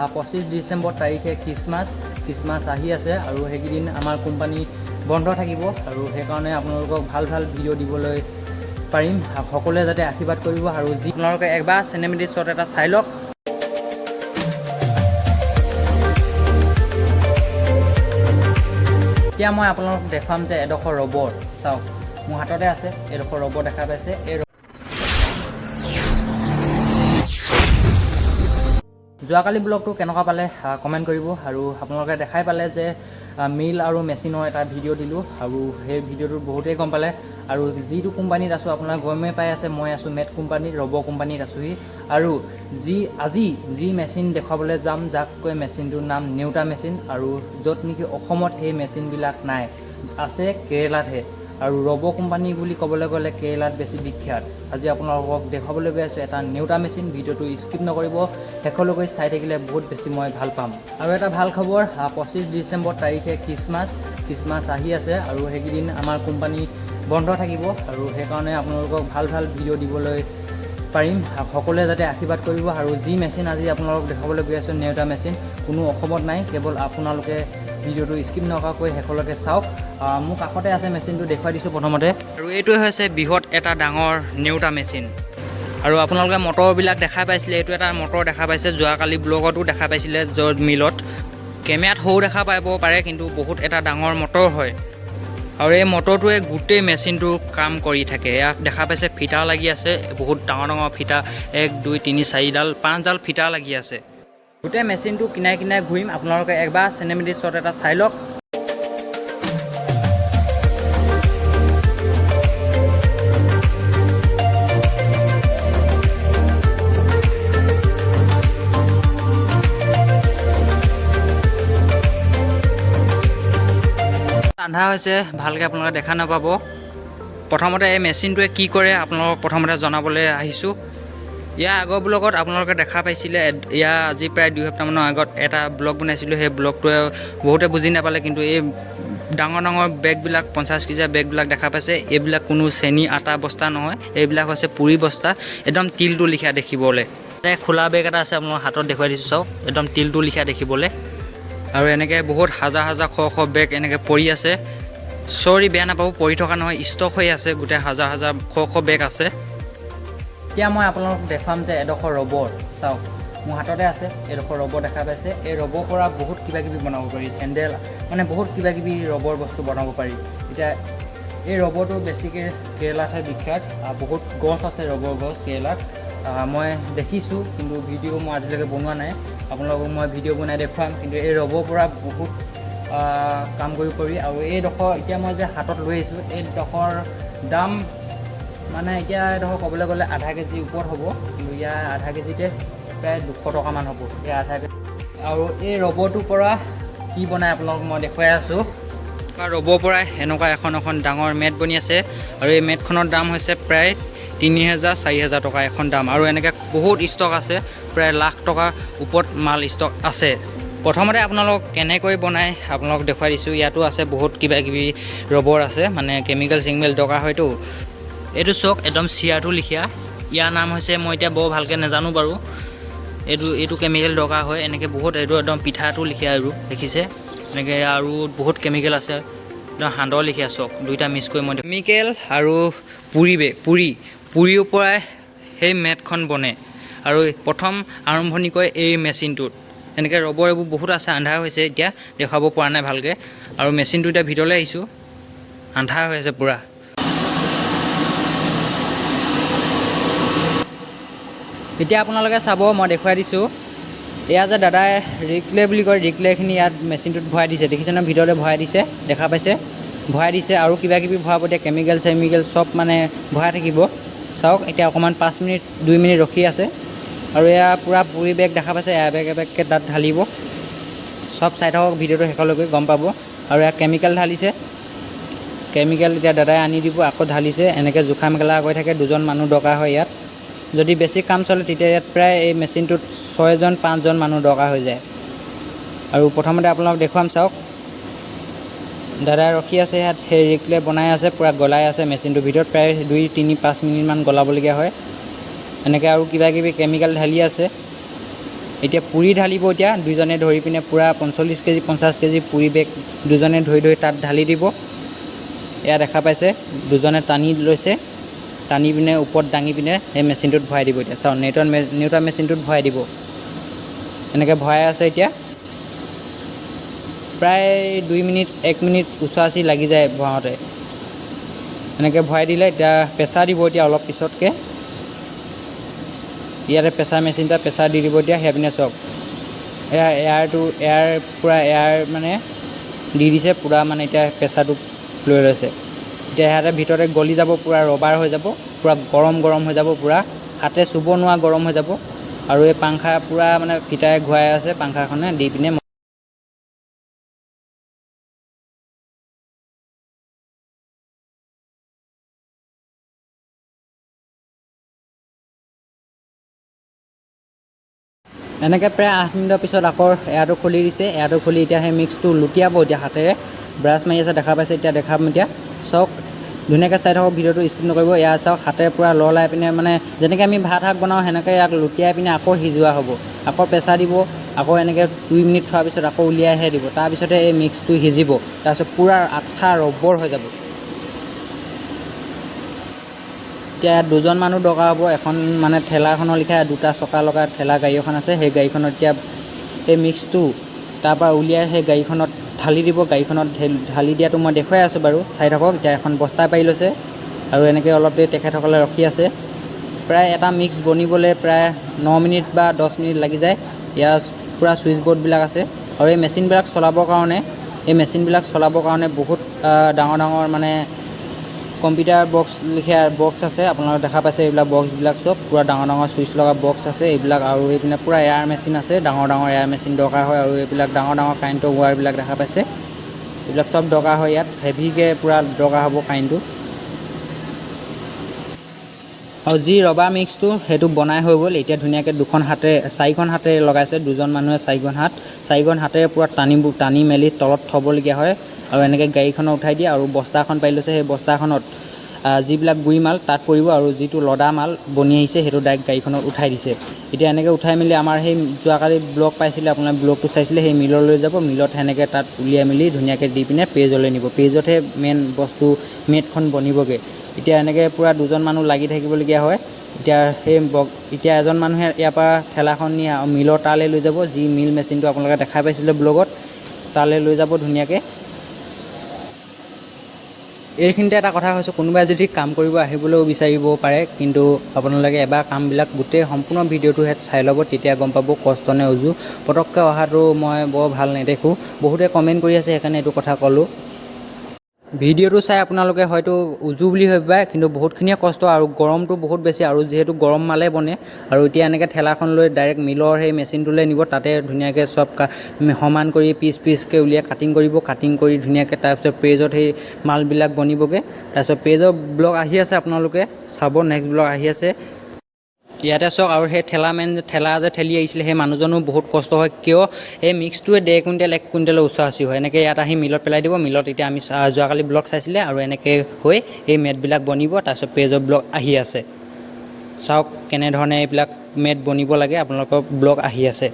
25 ডিচেম্বৰ তাৰিখে Christmas Christmas আহি আছে আৰু সেইকেইদিন আমাৰ কোম্পানী বন্ধ থাকিব আৰু সেইকাৰণে আপোনালোকক ভাল ভাল ভিডিঅ' দিবলৈ পাৰিম। সকলোৱে যাতে আশীৰ্বাদ কৰিব আৰু যি আপোনালোকে একবাৰ চিনেমেটিক শ্বট এটা চাই লওক। এতিয়া মই আপোনালোকক দেখুৱাম যে এডোখৰ ৰবৰ, চাওক মোৰ হাততে আছে, এডোখৰ ৰবৰ দেখা পাইছে। এই যোৱাকালি ব্লগটো কেনেকুৱা পালে কমেণ্ট কৰিব। আৰু আপোনালোকে দেখাই পালে যে মিল আৰু মেচিনৰ এটা ভিডিঅ' দিলোঁ আৰু সেই ভিডিঅ'টোত বহুতেই গম পালে। আৰু যিটো কোম্পানীত আছোঁ আপোনালোকে গমেই পাই আছে, মই আছোঁ মেট কোম্পানীত, ৰবৰ কোম্পানীত আছোঁহি। আৰু আজি যি মেচিন দেখুৱাবলৈ যাম, যাক কয় মেচিনটোৰ নাম নেউতা মেচিন, আৰু য'ত নেকি অসমত সেই মেচিনবিলাক নাই, আছে কেৰেলাতহে। আৰু ৰবৰ কোম্পানী বুলি ক'বলৈ গ'লে কেৰেলাত বেছি বিখ্যাত। আজি আপোনালোকক দেখুৱাবলৈ গৈ আছোঁ এটা নেউতা মেচিন। ভিডিঅ'টো স্কিপ নকৰিব, শেষলৈকে চাই থাকিলে বহুত বেছি মই ভাল পাম। আৰু এটা ভাল খবৰ, 25 ডিচেম্বৰ তাৰিখে খ্ৰীষ্টমাছ খ্ৰীষ্টমাছ আহি আছে আৰু সেইকেইদিন আমাৰ কোম্পানী বন্ধ থাকিব আৰু সেইকাৰণে আপোনালোকক ভাল ভাল ভিডিঅ' দিবলৈ পাৰিম। সকলোৱে যাতে আশীৰ্বাদ কৰিব। আৰু যি মেচিন আজি আপোনালোকক দেখুৱাবলৈ গৈ আছোঁ, নেউতা মেচিন, কোনো অসমত নাই, কেৱল আপোনালোকে ভিডিঅ'টো স্কিপ নকৰাকৈ শেষলৈকে চাওক। মোৰ কাষতে আছে মেচিনটো, দেখুৱাই দিছোঁ প্ৰথমতে। আৰু এইটোৱে হৈছে বৃহৎ এটা ডাঙৰ নেউতা মেচিন। আৰু আপোনালোকে মটৰবিলাক দেখা পাইছিলে, এইটো এটা মটৰ দেখা পাইছে, যোৱাকালি ব্লগতো দেখা পাইছিলে, য'ত মিলত কেমেৰাত সৰু দেখা পাব পাৰে, কিন্তু বহুত এটা ডাঙৰ মটৰ হয়। আৰু এই মটৰটোৱে গোটেই মেচিনটোৰ কাম কৰি থাকে। ইয়াত দেখা পাইছে ফিটা লাগি আছে, বহুত ডাঙৰ ডাঙৰ ফিটা, 1 2 3 4ডাল 5ডাল ফিটা লাগি আছে। গোটেই মেচিনটো কিনাই কিনাই ঘূৰিম, আপোনালোকে একবাৰ চিনেমেটিক শ্বট এটা চাই লওক। আন্ধাৰ হৈছে, ভালকৈ আপোনালোকে দেখা নাপাব। প্ৰথমতে এই মেচিনটোৱে কি কৰে আপোনালোকক প্ৰথমতে জনাবলৈ আহিছোঁ। ইয়াৰ আগৰ ব্লগত আপোনালোকে দেখা পাইছিলে, ইয়াৰ আজি প্ৰায় 2 সপ্তাহমানৰ আগত এটা ব্লগ বনাইছিলোঁ। সেই ব্লগটোৱে বহুতে বুজি নাপালে, কিন্তু এই ডাঙৰ ডাঙৰ বেগবিলাক, 50 কেজিয়া বেগবিলাক দেখা পাইছে, এইবিলাক কোনো চেনি আটা বস্তা নহয়, এইবিলাক হৈছে পুৰি বস্তা, একদম তিলটো লিখা দেখিবলৈ। এই খোলা বেগ এটা আছে, আপোনালোকৰ হাতত দেখুৱাই দিছোঁ, চাওক, একদম তিলটো লিখা দেখিবলৈ। আৰু এনেকৈ বহুত হাজাৰ হাজাৰ শ শ বেগ এনেকৈ পৰি আছে। চৰি, বেয়া নাপাব, পৰি থকা নহয়, ষ্টক হৈ আছে, গোটেই হাজাৰ হাজাৰ শ শ বেগ আছে। এতিয়া মই আপোনালোকক দেখুৱাম যে এডোখৰ ৰবৰ, চাওক মোৰ হাততে আছে, এডোখৰ ৰবৰ দেখা পাইছে। এই ৰবৰ পৰা বহুত কিবা কিবি বনাব পাৰি, চেণ্ডেল, মানে বহুত কিবা কিবি ৰবৰ বস্তু বনাব পাৰি। এতিয়া এই ৰবৰটো বেছিকৈ কেৰেলাতহে বিখ্যাত। বহুত গছ আছে, ৰবৰ গছ কেৰেলাত। মই দেখিছোঁ, কিন্তু ভিডিঅ' মই আজিলৈকে বনোৱা নাই। আপোনালোকক মই ভিডিঅ' বনাই দেখুৱাম। কিন্তু এই ৰবৰ পৰা বহুত কাম কৰিব পাৰি। আৰু এইডোখৰ এতিয়া মই যে হাতত লৈ আহিছোঁ, এইডোখৰ দাম মানে এতিয়া এইডোখৰ ক'বলৈ গ'লে আধা কেজি ওপৰত হ'ব, কিন্তু ইয়াৰ আধা কেজিতে প্ৰায় 200 টকামান হ'ব এই আধা কেজি। আৰু এই ৰবৰটোৰ পৰা কি বনাই আপোনালোকক মই দেখুৱাই আছোঁ। ৰবৰ পৰাই এনেকুৱা এখন এখন ডাঙৰ মেট বনি আছে। আৰু এই মেটখনৰ দাম হৈছে প্ৰায় 3000 4000 টকা এখন দাম। আৰু এনেকৈ বহুত ষ্টক আছে, প্ৰায় লাখ টকা ওপৰত মাল ষ্টক আছে। প্ৰথমতে আপোনালোকক কেনেকৈ বনায় আপোনালোকক দেখুৱাই দিছোঁ। ইয়াতো আছে বহুত কিবা কিবি ৰবৰ আছে, মানে কেমিকেল চেমিকেল দৰকাৰ হয়তো। এইটো চাওক, একদম চিয়াৰটো লিখীয়া, ইয়াৰ নাম হৈছে, মই এতিয়া বৰ ভালকৈ নাজানো বাৰু। এইটো কেমিকেল দৰকাৰ হয় এনেকৈ বহুত। এইটো একদম পিঠাটো লিখীয়া আৰু দেখিছে এনেকৈ, আৰু বহুত কেমিকেল আছে, একদম সান্দহ লিখীয়া। চাওক, দুইটা মিক্স কৰি মই কেমিকেল আৰু পুৰিবে পুৰি পুৰিৰ পৰাই সেই মেটখন বনে। আৰু প্ৰথম আৰম্ভণি কৰে এই মেচিনটোত। এনেকৈ ৰবৰ এইবোৰ বহুত আছে, আন্ধাৰ হৈছে, এতিয়া দেখুৱাব পৰা নাই ভালকৈ। আৰু মেচিনটো এতিয়া ভিতৰলৈ আহিছোঁ, আন্ধাৰ হৈ আছে পূৰা। এতিয়া আপোনালোকে চাব, মই দেখুৱাই দিছোঁ। এয়া যে দাদাই ৰিক্লে বুলি কয়, ৰিক্লেখিনি ইয়াত মেচিনটোত ভৰাই দিছে, দেখিছে ন? ভিতৰতে ভৰাই দিছে, দেখা পাইছে, ভৰাই দিছে। আৰু কিবা কিবি ভৰাব এতিয়া, কেমিকেল চেমিকেল চব মানে ভৰাই থাকিব। চাওক, এতিয়া অকণমান 5 মিনিট 2 মিনিট ৰখি আছে। আৰু এয়া পূৰা পুৰি বেগ দেখা পাইছে, এবেগ এবেগকৈ তাত ঢালিব। চব চাই থাকক ভিডিঅ'টো শেষলৈকে, গম পাব। আৰু ইয়াত কেমিকেল ঢালিছে, কেমিকেল এতিয়া দাদাই আনি দিব, আকৌ ঢালিছে। এনেকৈ জোখা মেলা কৰি থাকে, দুজন মানুহ দৰকাৰ হয় ইয়াত। যদি বেছি কাম চলে তেতিয়া ইয়াত প্ৰায় এই মেচিনটোত 6জন 5জন মানুহ দৰকাৰ হৈ যায়। আৰু প্ৰথমতে আপোনালোকক দেখুৱাম, চাওক, দাদাই ৰখি আছে ইয়াত, সেই ৰিক্লে বনাই আছে, পূৰা গলাই আছে মেচিনটোৰ ভিতৰত। প্ৰায় 2 3 5 মিনিটমান গলাবলগীয়া হয় এনেকৈ। আৰু কিবা কিবি কেমিকেল ঢালি আছে। এতিয়া পুৰি ঢালিব। এতিয়া দুইজনে ধৰি পিনে পূৰা 45 কেজি 50 কেজি পুৰি বেগ দুজনে ধৰি ধৰি তাত ঢালি দিব। এয়া দেখা পাইছে দুজনে টানি লৈছে, টানি পিনে ওপৰত দাঙি পিনে সেই মেচিনটোত ভৰাই দিব। এতিয়া চাওক নেউতা মেচিনটোত ভৰাই দিব, এনেকৈ ভৰাই আছে। এতিয়া প্ৰায় 2 মিনিট 1 মিনিট ওচৰা-ওচৰি লাগি যায় ভৰাওঁতে। এনেকৈ ভৰাই দিলে এতিয়া প্ৰেছাৰ দিব। এতিয়া অলপ পিছতকৈ ইয়াতে প্ৰেছাৰ মেচিন এটা প্ৰেছাৰ দি দিব। এতিয়া সেইপিনে চাওক এয়া এয়াৰটো এয়াৰ পূৰা এয়াৰ মানে দি দিছে পূৰা, মানে এতিয়া প্ৰেছাৰটো লৈ লৈছে। এতিয়া সিহঁতে ভিতৰতে গলি যাব, পূৰা ৰবাৰ হৈ যাব, পূৰা গৰম গৰম হৈ যাব, পূৰা হাতে চুব নোৱাৰা গৰম হৈ যাব। আৰু এই পাংখা পূৰা মানে ফিটাই ঘূৰাই আছে পাংখাখনে দি পিনে। এনেকৈ প্ৰায় 8 মিনিটৰ পিছত আকৌ এয়াৰটো খুলি দিছে। এয়াৰটো খুলি এতিয়া সেই মিক্সটো লুটিয়াব। এতিয়া হাতেৰে ব্ৰাছ মাৰি আছে, দেখা পাইছে। এতিয়া দেখাম, এতিয়া চাওক ধুনীয়াকৈ চাই থাকক, ভিডিঅ'টো স্কিপ নকৰিব। এয়া চাওক হাতেৰে পূৰা ললাই পিনে মানে যেনেকৈ আমি ভাত শাক বনাওঁ সেনেকৈ ইয়াক লুটিয়াই পিনে আকৌ সিজোৱা হ'ব, আকৌ প্ৰেছাৰ দিব, আকৌ এনেকৈ 2 মিনিট থোৱাৰ পিছত আকৌ উলিয়াইহে দিব। তাৰপিছতে এই মিক্সটো সিজিব, তাৰপিছত পূৰা আঠা ৰবৰ হৈ যাব। এতিয়া ইয়াত দুজন মানুহ দৰকাৰ হ'ব। এখন মানে ঠেলাখনৰ লিখা দুটা চকা লগা ঠেলা গাড়ী এখন আছে, সেই গাড়ীখনত এতিয়া সেই মিক্সটো তাৰপৰা উলিয়াই সেই গাড়ীখনত ঢালি দিব। গাড়ীখনত ঢালি দিয়াটো মই দেখুৱাই আছোঁ বাৰু, চাই থাকক। এতিয়া এখন বস্তা পাৰি লৈছে আৰু এনেকৈ অলপ দেৰি তেখেতসকলে ৰখি আছে। প্ৰায় এটা মিক্স বনিবলৈ প্ৰায় 9 মিনিট বা 10 মিনিট লাগি যায়। ইয়াৰ পূৰা ছুইচ বৰ্ডবিলাক আছে আৰু এই মেচিনবিলাক চলাবৰ কাৰণে, এই মেচিনবিলাক চলাবৰ কাৰণে বহুত ডাঙৰ ডাঙৰ মানে কম্পিউটাৰ বক্স লিখীয়া বক্স আছে, আপোনালোকে দেখা পাইছে। এইবিলাক বক্সবিলাক চব পূৰা ডাঙৰ ডাঙৰ ছুইচ লগা বক্স আছে এইবিলাক। আৰু এইপিনে পূৰা এয়াৰ মেচিন আছে, ডাঙৰ ডাঙৰ এয়াৰ মেচিন দৰকাৰ হয়। আৰু এইবিলাক ডাঙৰ ডাঙৰ কাৰেণ্টৰ ৱায়াৰবিলাক দেখা পাইছে, এইবিলাক চব দৰকাৰ হয়। ইয়াত হেভিকৈ পূৰা দৰকাৰ হ'ব কাৰেণ্টটো। আৰু যি ৰবাৰ মিক্সটো সেইটো বনাই হৈ গ'ল। এতিয়া ধুনীয়াকৈ দুখন হাতেৰে চাৰিখন হাতেৰে লগাইছে, দুজন মানুহে চাৰিখন হাত, চাৰিখন হাতেৰে পূৰা টানি মেলি তলত থ'বলগীয়া হয়। আৰু এনেকৈ গাড়ীখনত উঠাই দিয়ে আৰু বস্তা এখন পাৰি লৈছে, সেই বস্তাখনত যিবিলাক গুড়ি মাল তাত পৰিব আৰু যিটো লদা মাল বনি আহিছে সেইটো ডাইৰেক্ট গাড়ীখনত উঠাই দিছে। এতিয়া এনেকৈ উঠাই মেলি আমাৰ সেই যোৱাকালি ব্লগ পাইছিলে, আপোনাৰ ব্লগটো চাইছিলে, সেই মিললৈ যাব। মিলত সেনেকৈ তাত উলিয়াই মেলি ধুনীয়াকৈ দি পিনে পেজলৈ নিব। পেজতহে মেইন বস্তু মেটখন বনিবগৈ। এতিয়া এনেকৈ পূৰা দুজন মানুহ লাগি থাকিবলগীয়া হয়। এতিয়া সেই এতিয়া এজন মানুহে ইয়াৰ পৰা ঠেলাখন নি মিলৰ তালৈ লৈ যাব, যি মিল মেচিনটো আপোনালোকে দেখা পাইছিলে ব্লগত, তালৈ লৈ যাব ধুনীয়াকৈ। এইখিনিতে এটা কথা কৈছোঁ, কোনোবাই যদি কাম কৰিব আহিবলৈও বিচাৰিব পাৰে, কিন্তু আপোনালোকে এবাৰ কামবিলাক গোটেই সম্পূৰ্ণ ভিডিঅ'টো চাই ল'ব, তেতিয়া গম পাব কষ্ট নে উজু। পটককৈ অহাটো মই বৰ ভাল নেদেখোঁ, বহুতে কমেণ্ট কৰি আছে, সেইকাৰণে এইটো কথা ক'লোঁ। ভিডিঅ'টো চাই আপোনালোকে হয়তো উজু বুলি ভাবিব, কিন্তু বহুতখিনিয়ে কষ্ট আৰু গৰমটো বহুত বেছি, আৰু যিহেতু গৰম মালে বনে। আৰু এতিয়া এনেকৈ ঠেলাখন লৈ ডাইৰেক্ট মিলৰ সেই মেচিনটোলৈ নিব, তাতে ধুনীয়াকৈ চব সমান কৰি পিচ পিচকৈ উলিয়াই কাটিং কৰিব, কাটিং কৰি ধুনীয়াকৈ তাৰপিছত পেজত সেই মালবিলাক বনিবগৈ। তাৰপিছত পেজৰ ব্লগ আহি আছে, আপোনালোকে চাব, নেক্সট ব্লগ আহি আছে। ইয়াতে চাওক। আৰু সেই ঠেলামেন ঠেলা যে ঠেলি আহিছিলে সেই মানুহজনো বহুত কষ্ট হয়, কিয় এই মিক্সটোৱে 1.5 কুইণ্টেল 1 কুইণ্টেলৰ ওচৰা-ওচৰি হয়। এনেকৈ ইয়াত আহি মিলত পেলাই দিব, মিলত এতিয়া আমি যোৱাকালি ব্লগ চাইছিলে, আৰু এনেকৈ হৈ এই মেটবিলাক বনিব। তাৰপিছত পেজৰ ব্লগ আহি আছে, চাওক কেনেধৰণে এইবিলাক মেট বনিব লাগে, আপোনালোকৰ ব্লগ আহি আছে।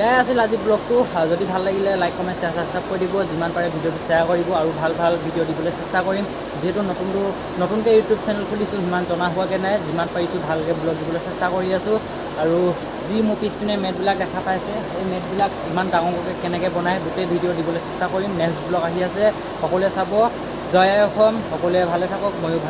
এয়াই আছিল আজি ব্লগটো। যদি ভাল লাগিলে লাইক কমেণ্ট শ্বেয়াৰ ছাবস্ক্ৰাইব কৰি দিব, যিমান পাৰে ভিডিঅ'টো শ্বেয়াৰ কৰিব, আৰু ভাল ভাল ভিডিঅ' দিবলৈ চেষ্টা কৰিম। যিহেতু নতুনকৈ ইউটিউব চেনেল খুলিছোঁ, সিমান জনা হোৱাগৈ নাই, যিমান পাৰিছোঁ ভালকৈ ব্লগ দিবলৈ চেষ্টা কৰি আছোঁ। আৰু যি মোৰ পিছপিনে মেটবিলাক দেখা পাইছে, সেই মেটবিলাক ইমান ডাঙৰকৈ কেনেকৈ বনায় গোটেই ভিডিঅ' দিবলৈ চেষ্টা কৰিম। নেক্সট ব্লগ আহি আছে, সকলোৱে চাব। জয় অসম, সকলোৱে ভালে থাকক, ময়ো